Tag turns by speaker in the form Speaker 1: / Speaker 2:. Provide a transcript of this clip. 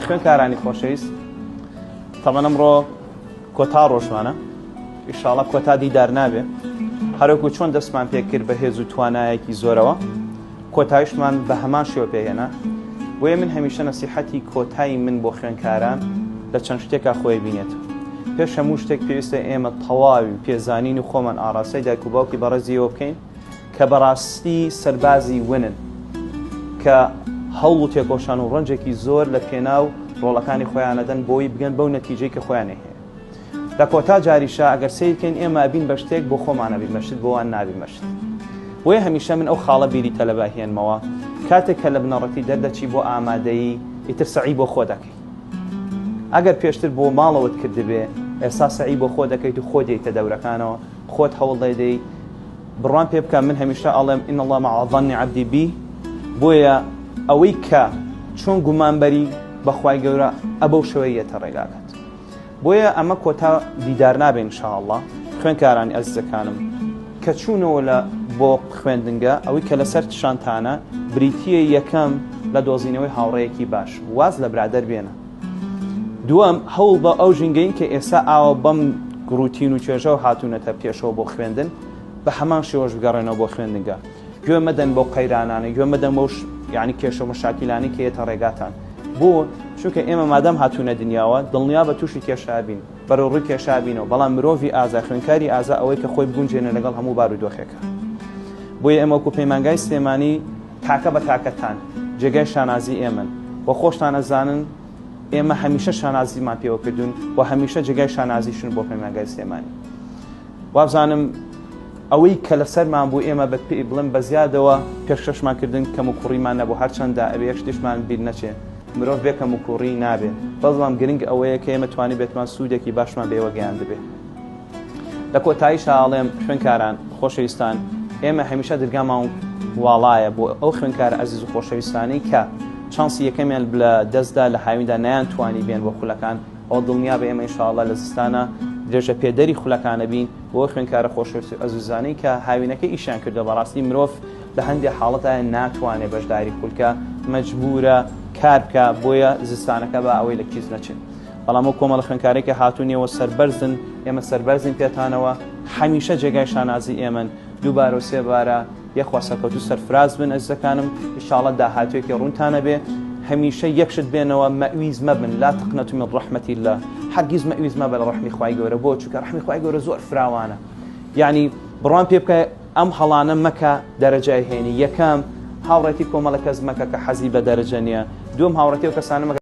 Speaker 1: خوێندکارانی خۆشەویست تەمەن ئەمڕۆ کۆتا ڕۆژمانە ئیشاڵە کۆتا دیدار نابێ هەرۆکو چۆن دەستمان پێکرد بە هێز و توانایەکی زۆرەوە کۆتایشمان بە هەمان شێوە پێهێنا بۆیە من هەمیشە نەسیحەتی کۆتایی من بۆ خوێندکاران لە چەند شتێکا خۆی بینێت پێش هەموو شتێک پێویستە ئێمە تەواوی پێزانین و خۆمان ئاراستەی دایک و باوکی بەڕێزیەوە بکەین کە بەڕاستی سەربازی ونن کە هەوڵ و تێکۆشان و ڕەنجێکی زۆر لە پێناو ڕۆڵەکانی خۆیانەدەن بۆی بگەن بەو نەتیجەی کە خۆیانی هەیە لە کۆتا جاریشا ئەگەر سەیر کەین ئێمە ئەبین بە شتێک بۆ خۆمان ئەبین بە شت بۆ وان نابین بە شت بۆیە هەمیشە من ئەو خاڵە بیری تەلەبە هێنمەوە کاتێک کە لە بنەڕەتی دەردەچی بۆ ئامادەیی ئیتر سەعی بۆ خۆ دەکەی ئەگەر پێشتر بۆ ماڵەوەت کردبێ ئێستا سەعی بۆ خۆ دەکەیت و خۆ دێیتە دەورەکانەوە خۆت هەوڵ دەدەی بڕوام پێ بکە من هەمیشە ئەڵێم ان الله مع ظن عبدی بی بۆیە ئەوەی کە چۆن گومان بەری بەخوای گەورە ئەبەو شێوەیە یەتە ڕێگاکەت بۆیە ئەمە کۆتا دیدار نابێ ان شاء اللە خوێندکارانی ئەزیزەکانم کە چوونەوە لە بۆ خوێندنگە ئەوەی کە لەسەر شانتانە بریتیە یەکەم لە دۆزینەوەی هاوڕێیەکی باش واز لە برادەر بێنە دووەم هەوڵ بە ئەو ژینگەی کە ئێستا ئاوە بەم گڕوتین و چێژەوە هاتوونەتە پێشەوە بۆ خوێندن بە هەمان شێوەش بگەڕێنەوە بۆ خوێندنگە گوێ مەدەن بەو قەیرانانە گوێ مەدەن بەو یعنی کێشە و مەشاکیلانەی کە یەتە ڕێگاتان بۆ چونکە ئێمە مادام هاتوونە دنیاوە دڵنیا بە تووشی کێشە بین بەرەو ڕووی کێشە بینەوە بەڵام مرۆڤی ئازا خوێنکاری ئازا ئەوەی کە خۆی بگونجێنە لەگەڵ هەموو بارودۆخێکە بۆیە ئێمە وەکو پەیمانگای سلێمانی تاکە بە تاکەتان جێگای شانازی ئێمەن و خۆشتان ئەزانن ئێمە هەمیشە شانازیمان پێوە کردوون و هەمیشە جێگای شانازیشن بۆ پەیمانگای سلێمانی وابزانم ئەوەی کە لەسەرمان بوو ئێمە بە پێی بڵێم بە زیادەوە پێشکەشمان کردن کەم و کوڕیمان نەبوو هەرچەندە ئەبێ یەک شتیشمان بیر نەچێ مرۆڤ بێ کەم و کوڕی نابێ بەڵام گرنگ ئەوەیە کە ئێمە توانی بێتمان سوودێکی باشمان بێوە گەیاندبێ لە کۆتاییشا ئەڵێم خوێنکاران خۆشەویستان ئێمە هەمیشە درگامان واڵایە بۆ ئەو خوێنکارە ئەزیز و خۆشەویستانەی کە چانسی یەکەمیان لە دەستدا لە هاویندا نەیان توانی بێن بۆ خولەکان ئەوە دڵنیابە ئێمە ان شاء اللە لە زستانا درێژە پێدەری خولەکانە بین بۆ خوێندکارە خۆشەویست و ئەزیزانەی کە هاوینەکە ئیشیان کردوە بەڕاستی مرۆڤ لە هەندێ حاڵەتە ناتوانێ بەشداری خولکە مەجبورە کار بکە بۆیە زستانەکە بە ئەوەی لە کیس نەچێت بەڵام ئەو کۆمەڵە خوێندکارێک کە هاتوونیەوە سەربەرزن ئێمە سەربەرزین پێتانەوە هەمیشە جێگای شانازی ئێمەن دووبارە و سێبارە یەخوا سەرکەوتوو سەرفراز بن ئەزیزەکانم ئیشاڵە داهاتوێکی ڕوونتان ئەبێ هەمیشە یەک شت بێنەوە مەویز مەبن لا تقنطوا من رحمة الله هەرگیز مەویز مەبە لە ڕەحمی خوای گەورە بۆ چونکە ڕەحمی خوای گەورە زۆر فراوانە یعنی بڕوان پێ بکە ئەم هەڵانە مەکە دەرەجە هێنی یەکەم هاوڕێتی کۆمەڵە کەس مەکە کە حەزی بە دەرەجە نییە دووەم هاوڕێتی و کەسانە مەکە.